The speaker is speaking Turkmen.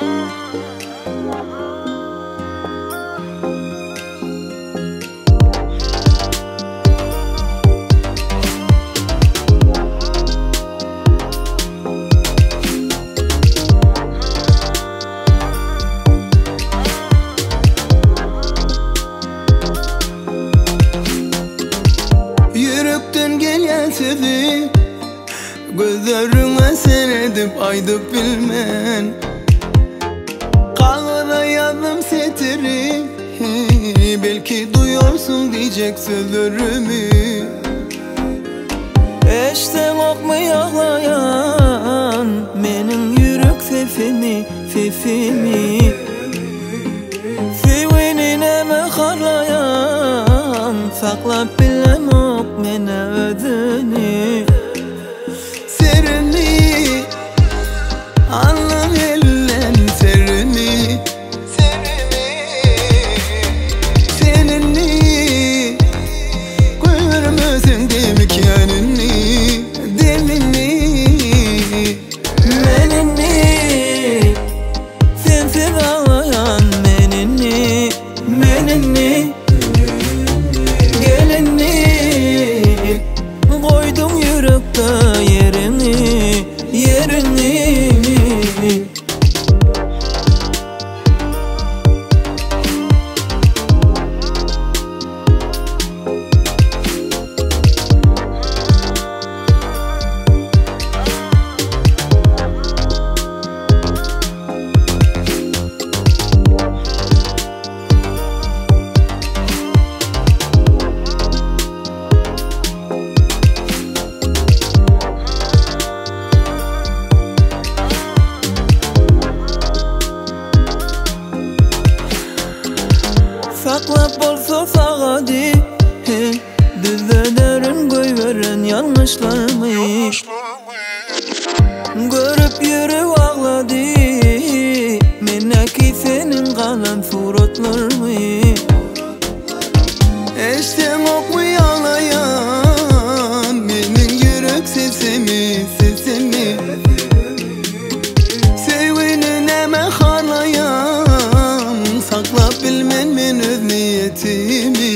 Ýürekden gelýän sözi Gözleriňe seredip aýdyp bilmen. Kagyza ýazdym setiri, Belki duýarsyň diýjek sözlerimi. Eşdeňokmy ýaglaýan meniň ýürek sesimi, sesimi. Söýgini näme harlaýan, Saklap bilemok men-ä özüni. Serini aldyň elden serini, Sen indi görmeseň demikänini, demini. Men indi sensiz aglaýan men indi, men indi. Gel indi goýduň ýürekde ýeriňi, ýeriňi. Saklap bolsa sagady, Düzederin goýberen ýalňyşlarymy. Görüp ýürek aglady, Mendäki seniň galan suratlaryňy. Eşdeňokmy ýaglaýan meniň ýürek sesimi, sesimi. Söýgini näme harlaýan, Saklap bilmen men öz niýetimi.